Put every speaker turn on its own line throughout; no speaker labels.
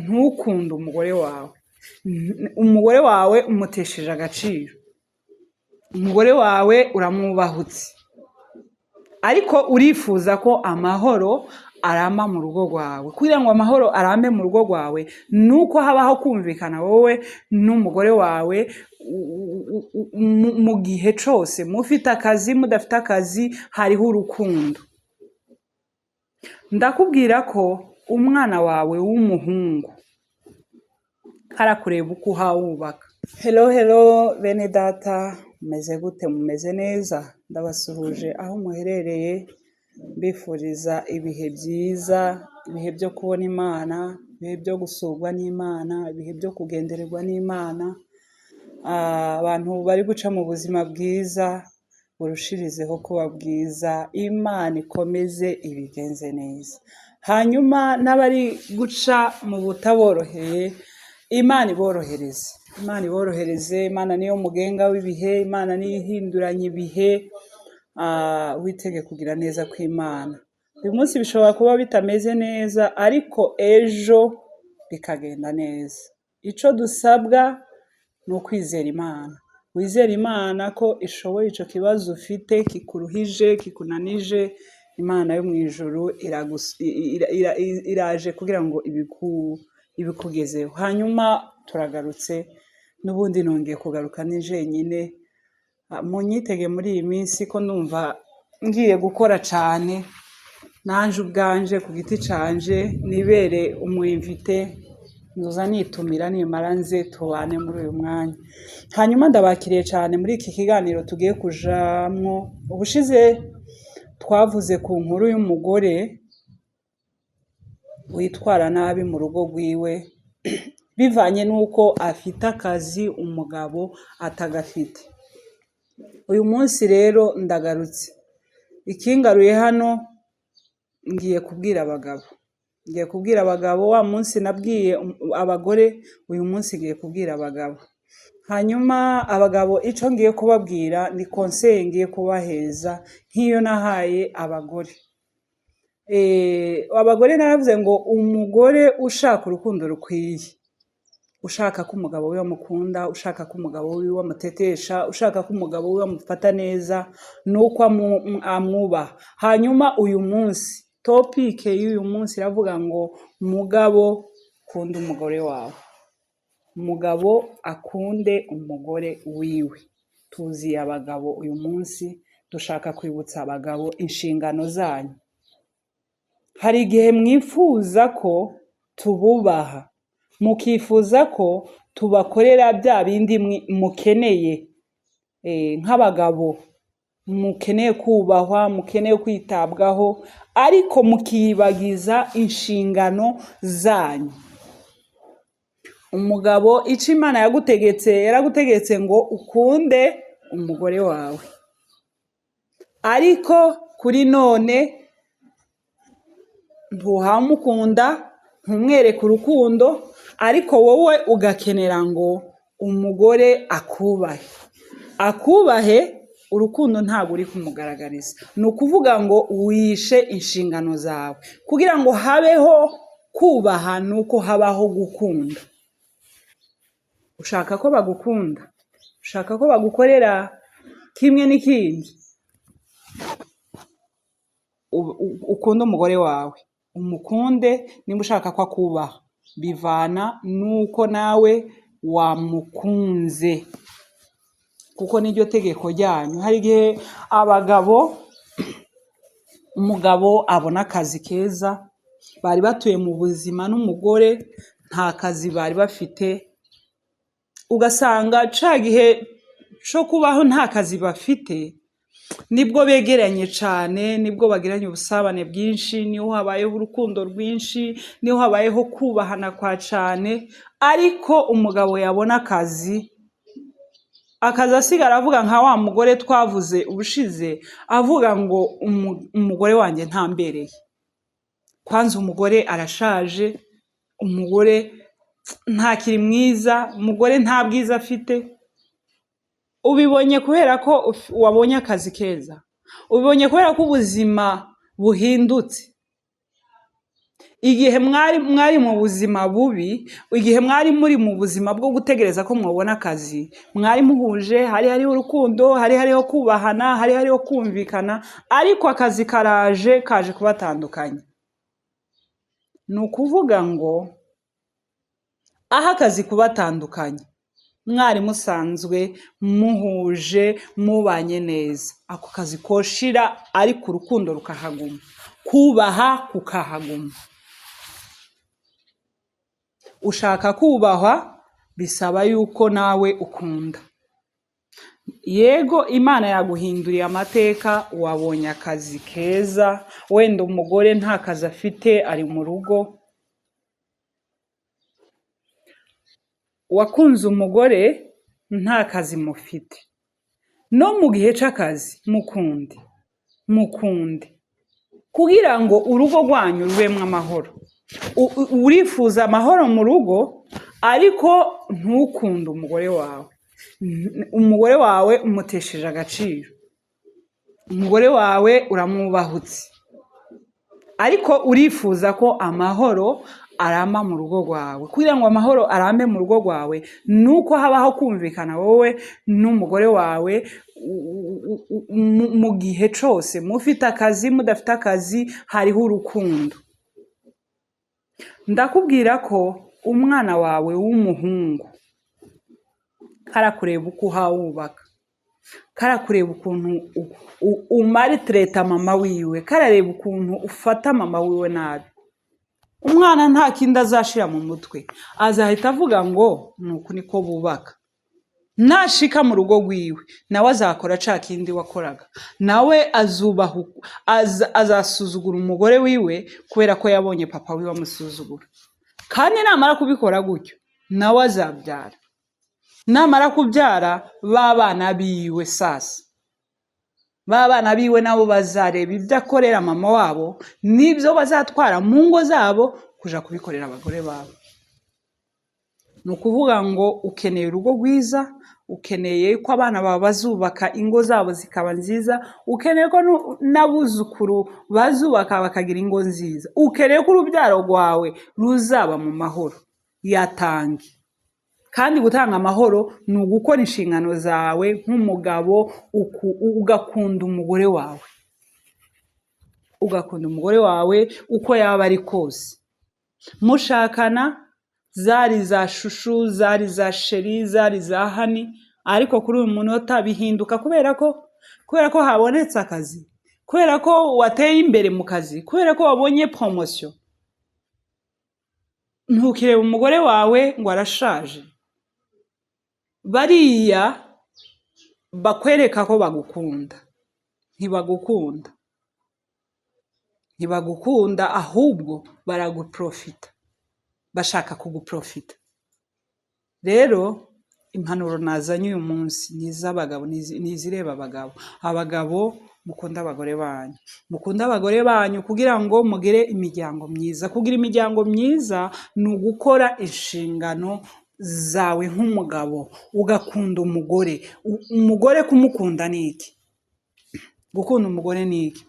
Ntukunde umugore wawe. Umugore wawe umutesheje agaciro, umugore wawe uramwubahutse, ariko urifuza ko amahoro arama mu rugo rwawe. Kugira ngo amahoro arambe mu rugo rwawe, ni uko habaho kumvikana wowe n'umugore wawe mu gihe cyose, mufite akazi, mudafite akazi, hariho urukundo. Ndakubwira ko umwana wawe w'umuhungu karakureba uko uhawubaka. Hello, hello, bene data, mumeze gute? Mumeze neza? Ndabasuhuje aho muherereye, mbifuriza ibihe byiza, ibihe byo kubona Imana, ibihe byo gusurwa n'Imana, ibihe byo kugendererwa n'Imana. Abantu bari guca mu buzima bwiza burushirizeho kuba bwiza, Imana ikomeze ibigenze neza. Hanyuma n'abari guca mu butaboroheye, Imana iborohereze, Imana iborohereze. Imana niyo mugenga w'ibihe, Imana niyo ihinduranya ibihe. Witege kugira neza kw'Imana. Uyu munsi bishobora kuba bitameze neza, ariko ejo bikagenda neza. Icyo dusabwa ni ukwizera Imana. Wizere Imana ko ishoboye icyo kibazo ufite kikuruhije, kikunanije. Imana yo mu ijuru iraje kugira ngo ibikugezeho. Hanyuma turagarutse n'ubundi, nongeye kugaruka ni jenyine. Munyitege muri iyi minsi ko ndumva ngiye gukora cyane, nanje ubwanje ku giti canje nibere umwinvité, nzoza nitumira, nimara nze tubane muri uyu mwanya. Hanyuma ndabakiriye cyane muri iki kiganiro tugiye kujamwo. Ubushize twavuze ku nkuru y'umugore witwara nabi mu rugo rwiwe, bivanye n'uko afite akazi umugabo atagafite. Uyu munsi rero ndagarutse. Ikingaruye hano, ngiye kubwira abagabo, ngiye kubwira abagabo. Wa munsi nabwiye abagore, uyu munsi ngiye kubwira abagabo. Hanyuma abagabo, icyo ngiye kubabwira ni conseil ngiye kubaheza nk'iyo nahaye abagore. Abagore naravuze ngo umugore ushaka urukundo rukwiye, ushaka ko umugabo we amukunda, ushaka ko umugabo wiwe amutetesha, ushaka ko umugabo we amufata neza, ni uko amwubaha. Hanyuma uyu munsi, topic y'uyu munsi iravuga ngo: mugabo, kunda umugore wawe, umugabo akunde umugore wiwe. Tuziye abagabo uyu munsi, dushaka kwibutsa abagabo inshingano zanyu. Hari igihe mwifuza ko tububaha, mukifuza ko tubakorera bya bindi mukeneye nk'abagabo, mukeneye kubahwa, mukeneye kwitabwaho, ariko mukiyibagiza inshingano zanyu. Umugabo, icyo Imana yagutegetse, yaragutegetse ngo ukunde umugore wawe, ariko kuri none ntuhamukunda, ntumwereke urukundo, ariko wowe ugakenera ngo umugore akubahe. Akubahe, urukundo ntabwo uri kumugaragariza. Ni ukuvuga ngo wishe inshingano zawe. Kugira ngo habeho kubaha, ni uko habaho gukunda. Ushaka ko bagukunda, ushaka ko bagukorera kimwe n'ikindi, ukunde umugore wawe, umukunde. Niba ushaka ko akubaha, bivana n'uko nawe wamukunze, kuko niryo tegeko ryanyu. Hari igihe abagabo, umugabo abona akazi keza, bari batuye mu buzima n'umugore nta kazi bari bafite, ugasanga ca gihe co kubaho nta kazi bafite nibwo begeranye cane, nibwo bagiranye ubusabane bwinshi, niho habayeho urukundo rwinshi, niho habayeho kubahana kwa cane. Ariko umugabo yabona akazi, akaza asigara avuga nka wa mugore twavuze ubushize, avuga ngo umugore wanjye ntambereye, kwanza umugore arashaje, umugore ntakiri mwiza, umugore nta bwiza afite. Ubibonye kubera ko wabonye akazi keza, ubibonye kubera ko ubuzima buhindutse. Igihe mwari mu buzima bubi, igihe mwari muri mu buzima bwo gutegereza ko mwabona akazi, mwari muhuje, hari hariho urukundo, hari hariho kubahana, hari hariho kumvikana, ariko akazi karaje, kaje kubatandukanya. Ni ukuvuga ngo aho akazi kubatandukanya, mwari musanzwe muhuje, mubanye neza, ako kazi koshira, ariko urukundo rukahaguma, kubaha kukahaguma. Ushaka kubahwa bisaba yuko nawe ukunda. Yego, Imana yaguhinduriye amateka, wabonye akazi keza, wenda umugore nta kazi afite, ari mu rugo. Wakunze umugore nta kazi mufite, no mu gihe c'akazi mukunde, mukunde kugira ngo urugo rwanyu rubemwo amahoro. Urifuza amahoro mu rugo, ariko ntukunde umugore wawe. Umugore wawe umutesheje agaciro, umugore wawe uramwubahutse, ariko urifuza ko amahoro aramba mu rugo rwawe. Kugira ngo amahoro arambe mu rugo rwawe, nuko habaho kumvikana wowe n'umugore wawe mu gihe cose, mufite akazi, mudafite akazi, hariho urukundo. Ndakubwira ko umwana wawe w'umuhungu karakureba uko uhawubaka, karakureba ukuntu umaritreta mama wiwe, karareba ukuntu ufata mama wiwe nabi. Umwana nta kindi azashira mu mutwe, azahita avuga ngo nuku niko bubaka. Nashika mu rugo rwiwe nawe azakora ca kindi wakoraga, nawe azasuzugura umugore wiwe kubera ko yabonye papa wiwe amusuzugura. Kandi namara kubikora gutyo nawe azabyara, namara kubyara ba bana biwe sasa, ba bana biwe nabo bazareba ibyo akorera mama wabo n'ibyo bazatwara mu ngo zabo kuja kubikorera abagore babo. Ni ukuvuga ngo ukeneye urugo rwiza, ukeneye ko abana bawe bazubaka ingo zabo zikaba nziza, ukeneye ko n'abuzukuru bazubaka bakagira ingo nziza, ukeneye ko urubyaro rwawe ruzaba mu mahoro. Yatange. Kandi gutanga amahoro ni ugukora inshingano zawe nk'umugabo, ugakunda umugore wawe, ugakunda umugore wawe uko yaba ari kose. Mushakana zari za shushu, zari za sheri, zari za hani, ariko kuri uyu munota bihinduka kubera ko habonetse akazi, kubera ko wateye imbere mu kazi, kubera ko wabonye promotion. Ntukireba umugore wawe ngo arashaje. Bariya bakwereka ko bagukunda, ntibagukunda, ntibagukunda, ahubwo baraguprofita, bashaka kuguprofita. Rero impanuro nazanye uyu munsi ni iz'abagabo, ni izireba abagabo. Abagabo mukunde abagore banyu, mukunde abagore banyu kugira ngo mugire imiryango myiza. Kugira imiryango myiza ni ugukora inshingano zawe nk'umugabo, ugakunda umugore. Umugore kumukunda ni iki? Gukunda umugore ni iki?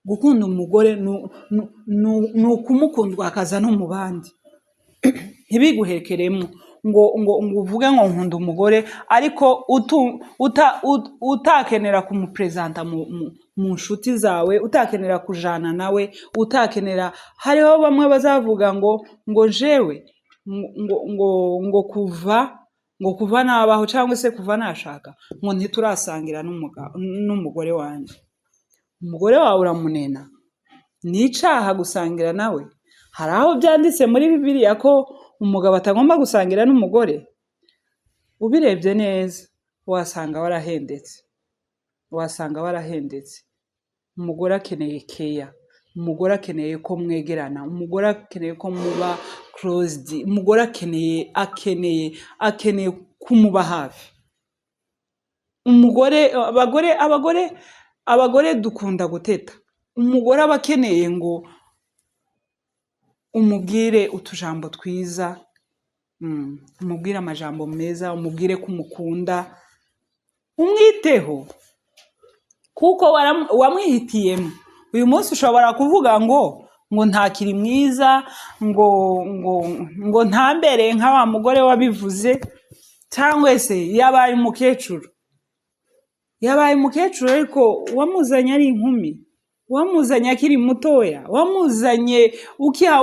Gukunda umugore ni ukumukundwa akaza no mu bandi, ntibiguhekeremo ngo uvuge ngo nkunda umugore, ariko utakenera kumupresenta mu nshuti zawe, utakenera kujana nawe, utakenera. Hariho bamwe bazavuga ngo jewe ngo kuva nabaho cyangwa se kuva nashaka ngo ntiturasangira n'umugore wanjye. Umugore wawe uramunena, ni icaha gusangira nawe. Hari aho byanditse muri Bibiliya ko umugabo atagomba gusangira n'umugore. Ubirebye neza wasanga warahendetse, wasanga warahendetse. Umugore akeneye keya, umugore akeneye ko mwegerana, umugore akeneye ko muba closed, umugore akeneye kumuba hafi. Umugore, abagore, abagore, abagore dukunda guteta. Umugore aba akeneye ngo umubwire utujambo twiza, umubwire amajambo meza, umubwire ko umukunda, umwiteho kuko wamwihitiyemo. Uyu munsi ushobora kuvuga ngo Ngo ntakiri mwiza, ngo ntambere nka wa mugore wabivuze, cyangwa se yabaye umukecuru. Yabaye umukecuru, ariko wamuzanye ari inkumi, wamuzanye akiri mutoya, wamuzanye ukiha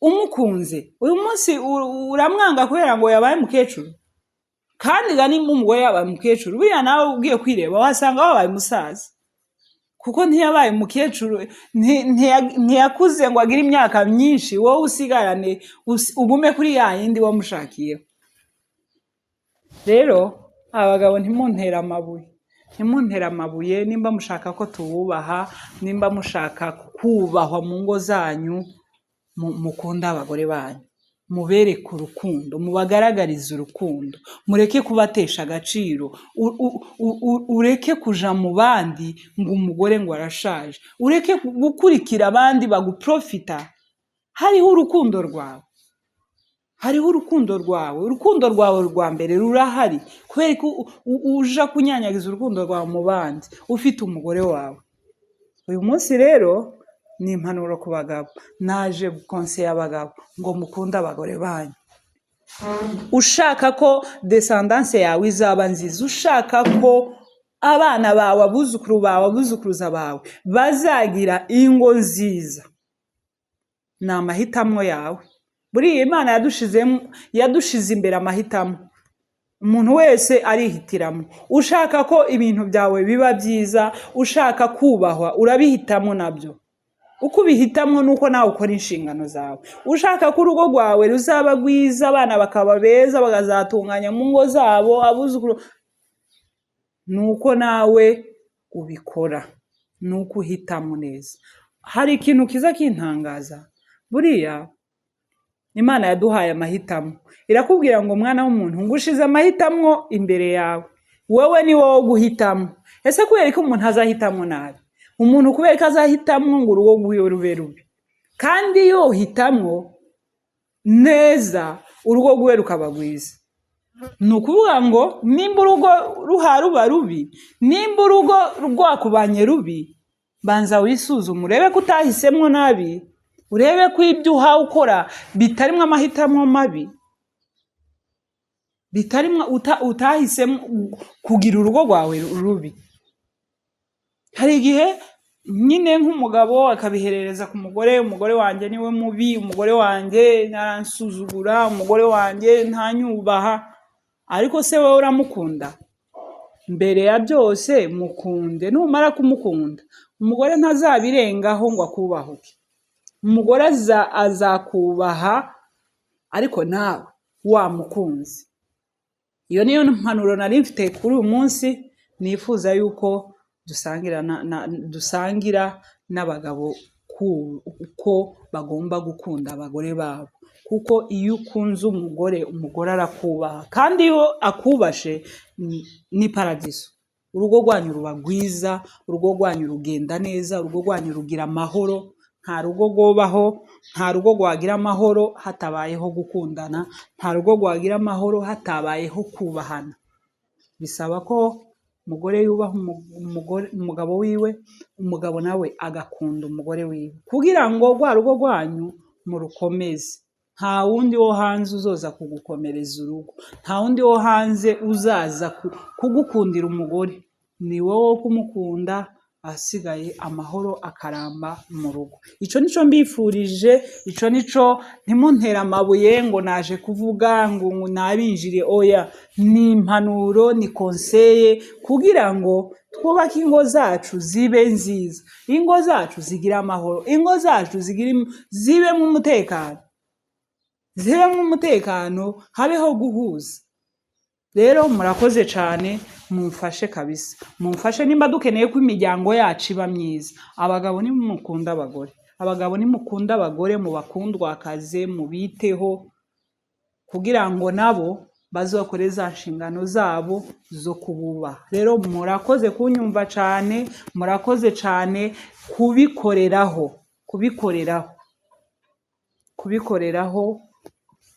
umukunze. Uyu munsi uramwanga kubera ngo yabaye umukecuru. Kandi ga nimba umugore yabaye umukecuru, buriya nawe ugiye kwireba wasanga wabaye umusaza, kuko ntiyabaye umukecuru, ntiyakuze ngo agire imyaka myinshi, wowe usigarane ugume kuri ya yindi wamushakiyeho. Rero abagabo, ntimuntere amabuye, ntimuntere amabuye. Nimba mushaka ko tububaha, nimba mushaka kubahwa mu ngo zanyu, mukunde abagore banyu, mubereke urukundo, mubagaragarize urukundo, mureke kubatesha agaciro. Ureke kuja mu bandi ngo umugore ngo arashaje, ureke gukurikira abandi baguprofita. Hariho urukundo rwawe, hariho urukundo rwawe, urukundo rwawe rwa mbere rurahari. Kubera ko uja kunyanyagiza urukundo rwawe mu bandi ufite umugore wawe. Uyu munsi rero ni impanuro ku bagabo, naje gukonseya abagabo ngo mukunde abagore banyu. Ushaka ko descendance yawe izaba nziza, ushaka ko abana bawe, abuzukuru bawe, abuzukuruza bawe bazagira ingo nziza, ni amahitamo yawe. Buriya Imana yadushize imbere amahitamo, umuntu wese arihitiramo. Ushaka ko ibintu byawe biba byiza, ushaka kubahwa, urabihitamo nabyo. Uko ubihitamo ni uko nawe ukora inshingano zawe. Ushaka ko urugo rwawe ruzaba rwiza, abana bakaba beza, bakazatunganya mu ngo zabo, abuzukuru, ni uko nawe ubikora, ni uko uhitamo neza. Hari ikintu kiza kintangaza. Buriya Imana yaduhaye amahitamo, irakubwira ngo: "Mwana w'umuntu, ngushize amahitamo imbere yawe, wowe ni wowe guhitamo." Ese kubera ko umuntu azahitamo nabi? Umuntu kubera ko azahitamo ngo urugo rwiwe rube rubi, kandi yohitamwo neza urugo rwiwe rukaba rwiza? Ni ukuvuga ngo nimba urugo ruba rubi, nimba urugo rwakubanye rubi, banza wisuzume, urebe ko utahisemo nabi, urebe ko ibyo uhawe ukora bitarimo amahitamo mabi, bitarimo utahisemo kugira urugo rwawe rubi. Hari igihe nyine nk'umugabo akabiherereza ku mugore: "Umugore wanjye niwe mubi, umugore wanjye aransuzugura, umugore wanjye ntanyubaha." Ariko se wowe uramukunda? Mbere ya byose mukunde. Numara kumukunda, umugore ntazabirengaho ngo akubahuke. Umugore azakubaha, ariko nawe wamukunze. Iyo niyo mpanuro nari mfite kuri uyu munsi, nifuza yuko dusangira n'abagabo uko bagomba gukunda abagore babo, kuko iyo ukunze umugore, umugore arakubaha, kandi iyo akubashe ni paradiso. Urugo rwanyu ruba rwiza, urugo rwanyu rugenda neza, urugo rwanyu rugira amahoro. Nta rugo rwobaho, nta rugo rwagira amahoro hatabayeho gukundana, nta rugo rwagira amahoro hatabayeho kubahana. Bisaba ko umugore yubaha umugabo wiwe, umugabo nawe agakunda umugore wiwe, kugira ngo rwa rugo rwanyu murukomeze. Nta wundi wo hanze uzoza kugukomereza urugo, nta wundi wo hanze uzaza kugukundira umugore, ni wowe wo kumukunda, ahasigaye amahoro akaramba mu rugo. Ico nico mbifurije, ico nico. Ntimuntere amabuye ngo naje kuvuga ngo nabinjire. Oya, ni impanuro, ni conseil, kugira ngo twubake ingo zacu zibe nziza, ingo zacu zigire amahoro, ingo zacu zibemo umutekano, zibemo umutekano, habeho guhuza. Rero murakoze cyane, mumfashe kabisa, mumfashe. Nimba dukeneye ko imiryango yacu iba myiza, abagabo nimukunda abagore, abagabo nimukunda abagore, mubakundwakaze, mubiteho, kugira ngo nabo bazokore za nshingano zabo zo kububaha. Rero murakoze kunyumva cyane, murakoze cyane kubikoreraho, kubikoreraho, kubikoreraho.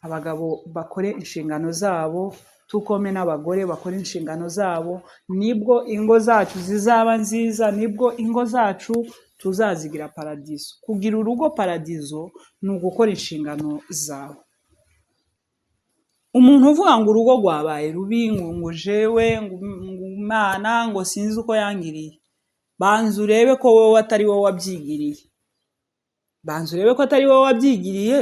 Abagabo bakore inshingano zabo, tukome n'abagore bakore inshingano zabo, nibwo ingo zacu zizaba nziza, nibwo ingo zacu Tuzazigira paradizo. Kugira urugo paradizo ni ugukora inshingano zawe. Umuntu uvuga ngo urugo rwabaye rubi, ngo jewe, ngo Imana, ngo sinzi uko yangiriye, banza urebe ko wowe atari wowe wabyigiriye, banza urebe ko atari wowe wabyigiriye,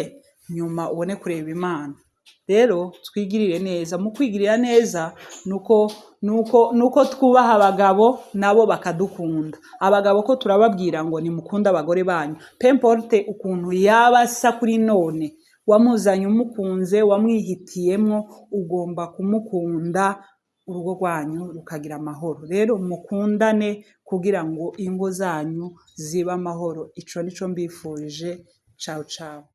nyuma ubone kureba Imana. Rero twigirire neza. Mu kwigirira neza nuko twubaha abagabo nabo bakadukunda. Abagabo ko turababwira ngo nimukunde abagore banyu, peu importe ukuntu yaba asa kuri none, wamuzanye umukunze, wamwihitiyemo, ugomba kumukunda, urugo rwanyu rukagira amahoro. Rero mukundane kugira ngo ingo zanyu zibe amahoro. Ico nico mbifurije. Ciao ciao.